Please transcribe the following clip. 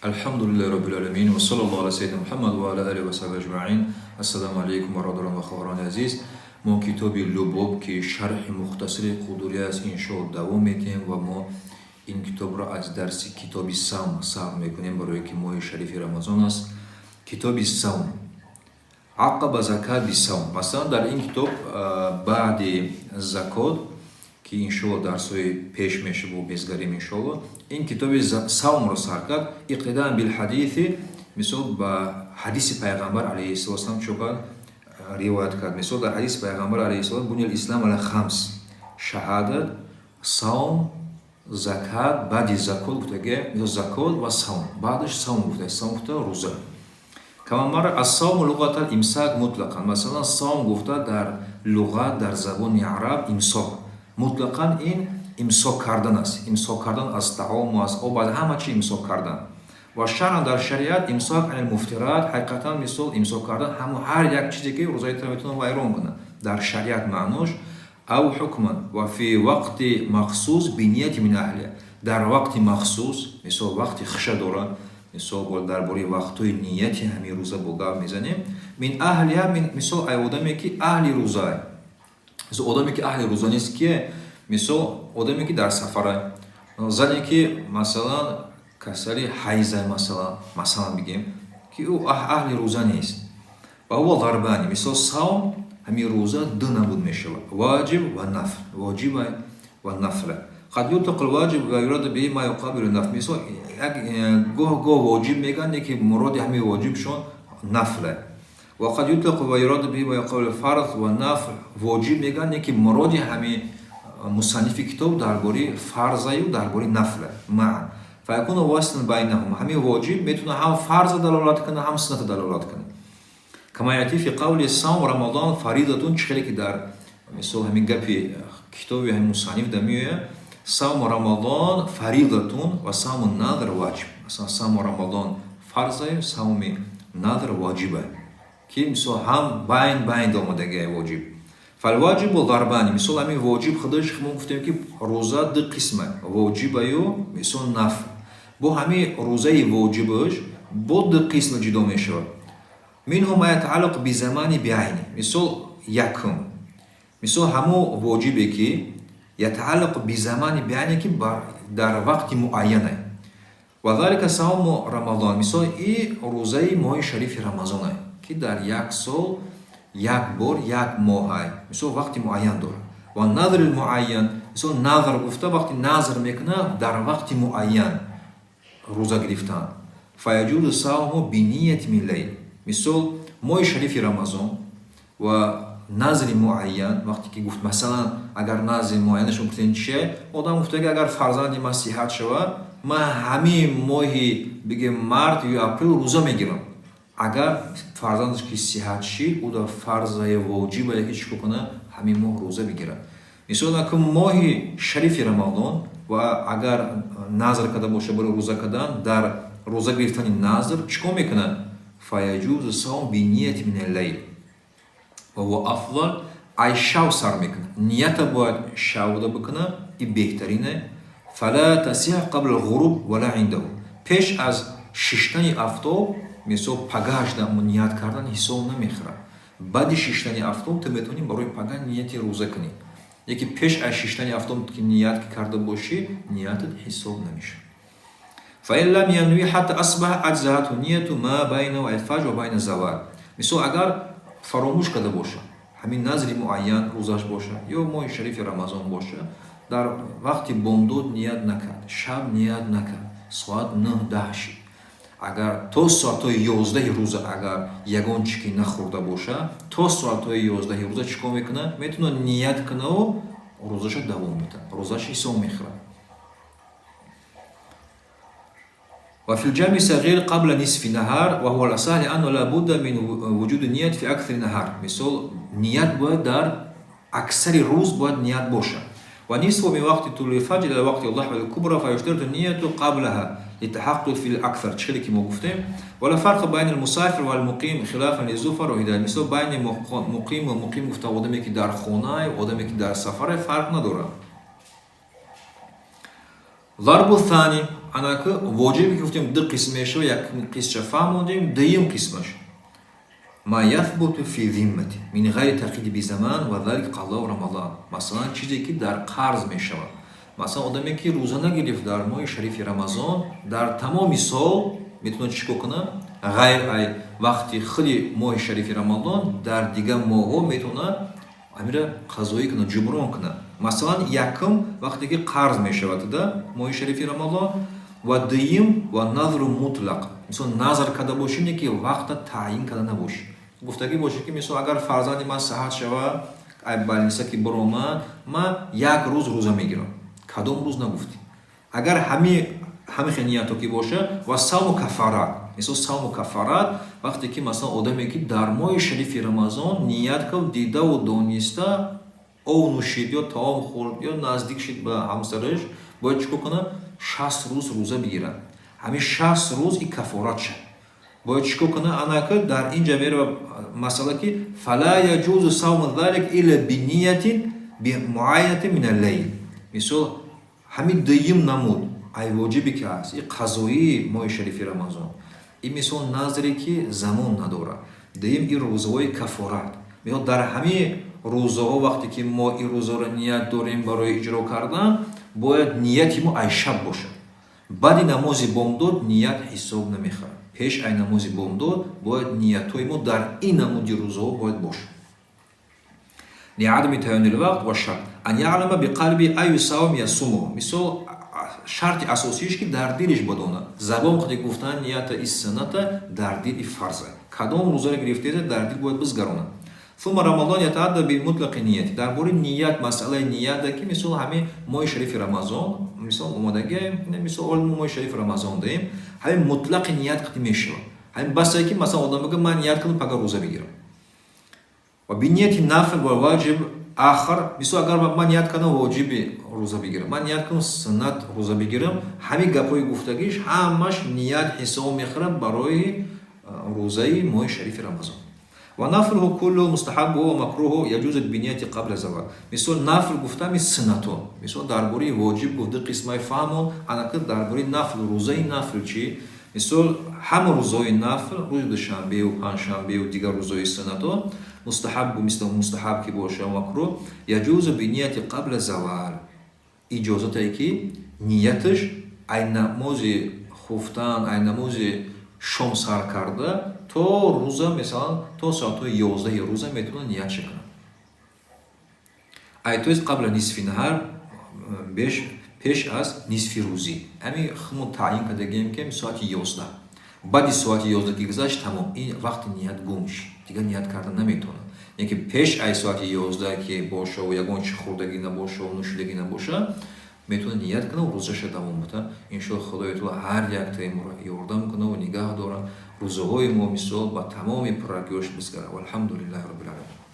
Алҳамдулиллаҳи роббил оламин ва саллаллоҳу ала саййидина Муҳаммад ва ала алиҳи ва саҳбиҳи аҷмаин. Ассалому алайкум, бародарон ва хоҳарони азиз. Мо китоби Лубоб, ки шарҳи мухтасари Қудурӣ аст, иншоалло давом медиҳем ва мо ин китобро аз дарси китоби савм сар мекунем, барое ки моҳи шарифи Рамазон аст. Китоби савм, ақаба закат бисавм. Масалан, дар ин китоб баъди закот, ки иншоалло дарсҳои пеш мешаву безгарим, иншоалло ин китоби савмро сар кард иқтидаан билҳадиси. Мисол, ба ҳадиси Пайғамбар алайҳиссалом чо кард? Ривоят кард. Мисол, дар ҳадиси Пайғамбар алайҳиссалом: بني الإسلام على خمس: шаҳадат, савм, закат. Баъди закот гуфтаге, закот ва савм, баъдаш савм гуфта, савм гуфта рӯза. كما مر، الصوم لغة الإمساك مطلقا. Масалан, савм гуфта дар луғат, дар забони араб, имсок мутлақан, ин имсок кардан аст, имсок кардан аз таому, аз об, аз ҳама чи имсок кардан. Ва шаръан, дар шариат, إمساك عن المفطرات. Ҳақиқатан, мисол, имсок кардан ҳамо ҳар як чизе ки рӯзаи тра метавонад вайрон кунад, дар шариат маънош. أو حكما وفي وقت مخصوص بنية من أهلها. Дар вақти махсус, мисол, вақти хиша дорад. Мисол, дар бораи вақтҳои нияти ҳамин рӯза бо гап мезанем. من أهلها, мисол, ай одаме ки аҳли рӯза. Мисол, одаме ки аҳли рӯза нест кие? Мисол, одаме ки дар сафара, зане ки, масалан, касали ҳайза, масалан бигем, ки ӯ аҳли рӯза нест. وهو ضربان. Мисол, савм, ҳамин рӯза ду намуд мешавад: واجب ва нафл, воҷиба ва нафла. قد يطلق الواجب ويراد به ما يقابل النفل. Мисол, як гоҳ гоҳ воҷиб мегӯянд, ки муроди ҳамин воҷибшон нафла. وقد يطلق ويراد به ما يقابل الفرض ونفل. Воҷиб мегӯянд, ки муроди ҳамин мусаннифи китоб дар бораи фарзаю дар бораи нафла معا فيكون واسطا بينهما. Ҳамин воҷиб метавонад ҳам фарза далолат кунад, ҳам сунната далолат кунад. كما يأتي في قوله صوم رمضان فريضة. Чӣ хеле ки дар мисол ҳамин гапи китоби ҳамин мусанниф да меояд: صوم رمضان فريضة وصوم النذر واجب. Масалан, савму Рамадон фарзаю, савми надр воҷиба, ки мисол ҳам байн омадагия воҷиб. فالواجب ضربان. Мисол, ҳамин воҷиб худаш, мо гуфтем, ки рӯза ду қисма: воҷибаю, мисол, нафл. Бо ҳамин рӯзаи воҷибаш бо ду қисм ҷудо мешавад. منه ما يتعلق بزمان بعينه. Мисол, якум, мисол, ҳамо воҷибе ки يتعلق بزمان بعينه, ки дар вақти муайяне. وذلك صوم رمضان. Мисол, и рӯзаи моҳи шарифи Рамазоне, ки дар як сол як бор, як моҳай, мисол, вақти муайян дорад. والنذر المعين. Мисол, назр гуфта, вақти назр мекунад, дар вақти муайян рӯза гирифтан. فيجوز صومه بنية من الليل. Мисол, моҳи шарифи Рамазон ва назри муайян. Вақте ки гуфт, масалан, агар назри муайянашон гуфтем чие, одам гуфта, ки агар фарзанди ман сиҳат шавад, ман ҳамин моҳи, бигем, март ё апрел рӯза мегирам. Агар фарзандаш ки сиҳат шид, ӯ дар фарзаи воҷибае ки чӣ кунад? Ҳамин моҳ рӯза бигирад. Мисол, аку моҳи шарифи Рамадон ва агар назр карда боша барои рӯза кардан, дар рӯза гирифтани назр чӣ кор мекунад? فيجوز الصوم بنية من الليل وهو أفضل. Ай шав сар мекунад, нията бояд шавда бикунад, и беҳтарине. فلا تصح قبل الغروب ولا عنده. Пеш аз шиштани афтоб, мисол, пагаҳашда ният кардан ҳисоб намехӯрад. Баъди шиштани афтоб ту метавонӣ барои пага нияти рӯза кунӣ, яке пеш аз шиштани афтоб ки ният карда бошӣ, ниятат ҳисоб намешавад. فإن لم ينو حتى أصبح أجزأته نية ما بين الفجر وبين الزوال. Мисол, агар фаромӯш карда боша, ҳамин назри муайян, рӯзаш боша ё моҳи шарифи Рамазон боша, дар вақти бомдод ният накард, шаб ният накард, соат 9-10 шид, агар то соатҳои 11-и рӯза агар ягон чӣ ки нахӯрда боша, то соатҳои 11-и рӯза чӣ кор мекунад? Метавонад ният кунаву рӯзаша давом медиҳад, рӯзаша ҳисоб мехӯрад. وفي الجامع الصغير قبل نصف النهار وهو الأصح، لأنه لا بد من وجود النية في أكثر النهار. Мисол, ният бояд дар аксари рӯз бояд ният бошад. ونصفه من وقت طلوع الفجر إلى وقت الضحوة الكبرى، فيشترط النية قبلها لتحقق في الأكثر. Чӣ хеле ки мо гуфтем. ولا فرق بين المسافر والمقيم خلافا للزفر وهداية. Мисол, байни муқим ва муқим гуфта, одаме ки дар хона, одаме ки дар сафаре, фарқ надорад. ضرب الثاني Анака воҷибе ки гуфтем, ду қисм мешава. Як қисмша фаҳмондем, дуюм қисмаш: ما يثبت في ذمة من غير تقييد بزمان وذلك قضاء رمضان. Масалан, чизе ки дар қарз мешавад. Масалан, одаме ки рӯза нагирифт дар моҳи шарифи Рамазон, дар тамоми сол метавонад чӣ кор кунад? Ғайр ай вақти худи моҳи шарифи Рамазон, дар дигар моҳҳо метавонад ҳамира қазоӣ кунад, ҷуброн кунад. Масалан, якум, вақте ки қарз мешавад да моҳи шарифи Рамазон, ва дуюм, ва назру мутлақ. Мисол, назр карда бошӣ, не ки вақта таъйин карда набошӣ, гуфтагӣ бошӣ ки, мисол, агар фарзанди ман саҳат шавад, ай больница ки биромад, ман як рӯз рӯза мегирам. Кадом рӯз нагуфтӣ. Агар ҳами хел ниятҳо ки боша. Ва савму кафарат. Мисол, савму кафарат, вақте ки, масалан, одаме ки дар моҳи шарифи Рамазон ният кард, дидаву дониста ов нӯшид ё таом хӯрд ё наздик шид ба ҳамсараш, бояд чӣ кор кунад? 60 рӯз рӯза бигирад. Ҳамин 60 рӯз и кафорат шад. Бояд чӣ кор кунад? Анака дар ин ҷа мерава масъала, ки فلا يجوز صوم ذلك إلا بنية معينة من الليل. Мисол, ҳамин дуюм намуд ай воҷибе ки ҳаст, и қазоии моҳи шарифи Рамазон, и, мисол, назре ки замон надорад, дуюм, и рӯзаҳои кафорат. Мисол, дар ҳамин рӯзаҳо, вақте ки мо ин рӯзаро ният дорем барои иҷро кардан, бояд нияти мо ай шаб бошад. Баъди намози бомдод ният ҳисоб намехӯрад. Пеш ай намози бомдод бояд ниятҳои мо дар ин намуди рӯзаҳо бояд бошад. لعدم تعين الوقت. والشرط أن يعلم بقلبه أي صوم يصومه. Мисол, шарти асосииш, ки дар дилиш бидонад. Забон қади гуфтан нията и сунната, дар дил и фарза. Кадом рӯзаро гирифтеда, дар дил бояд бизгаронад. ثم رمضان يتأدى بمطلق النية. Дар бораи ният, масъалаи нията, ки, мисол, ҳамин моҳи шарифи Рамазон, мисол, омодагием, мисол, оли моҳи шарифи Рамазон даем, ҳамин мутлақи ният қати мешавад. Ҳамин басае ки, масалан, одам бигӯяд: «Ман ният кардам пага рӯза бигирам». وبنية النفل والواجب آخر. Мисол, агар ман ният кардам воҷиби рӯза бигирам, ман ният кардам суннат рӯза бигирам, ҳамин гапҳои гуфтагиш ҳамаш ният ҳисоб мехӯрад барои рӯзаи моҳи шарифи Рамазон. ونفله كله مستحبه ومكروهه يجوز بنية قبل زوال. Мисол, нафл гуфтами суннато. Мисол, дар бораи воҷиб гуфт, ду қисмаи фаҳмон. Анака дар бораи нафл, рӯзаи нафл чӣ? Мисол, ҳама рӯзҳои нафл, рӯзи душанбеу панҷшанбеу дигар рӯзҳои суннато, мустаҳаббу, мисли мустаҳаб ки боша, макруҳ, يجوز بنية قبل زوال, иҷозате ки нияташ ай намози хуфтан, ай намози шом сар карда то рӯза, мисалан, то соатҳои 11-и рӯза метавонад ниятша кунад. Ай, то есть قبل نصف النهار, беш пеш аз нисфи рӯзӣ. Ҳамин худмон таъйин кардагием, ки соати 11. Баъди соати 11 ки гузашт, тамом, ин вақти ният гум шид, дигар ният карда наметавонад. Яке пеш ай соати 11 ки бошаву ягон чи хӯрдагӣ набошаву нӯшидагӣ набоша, метавонад ният кунад, рӯзаша давом буда. Иншоалло, Худои таоло ҳар яктаи моро ёрдам кунаву нигаҳ дорад, рӯзаҳои мо, мисол, ба тамоми пуррагиёш бизгарад. والحمد لله رب العالمين.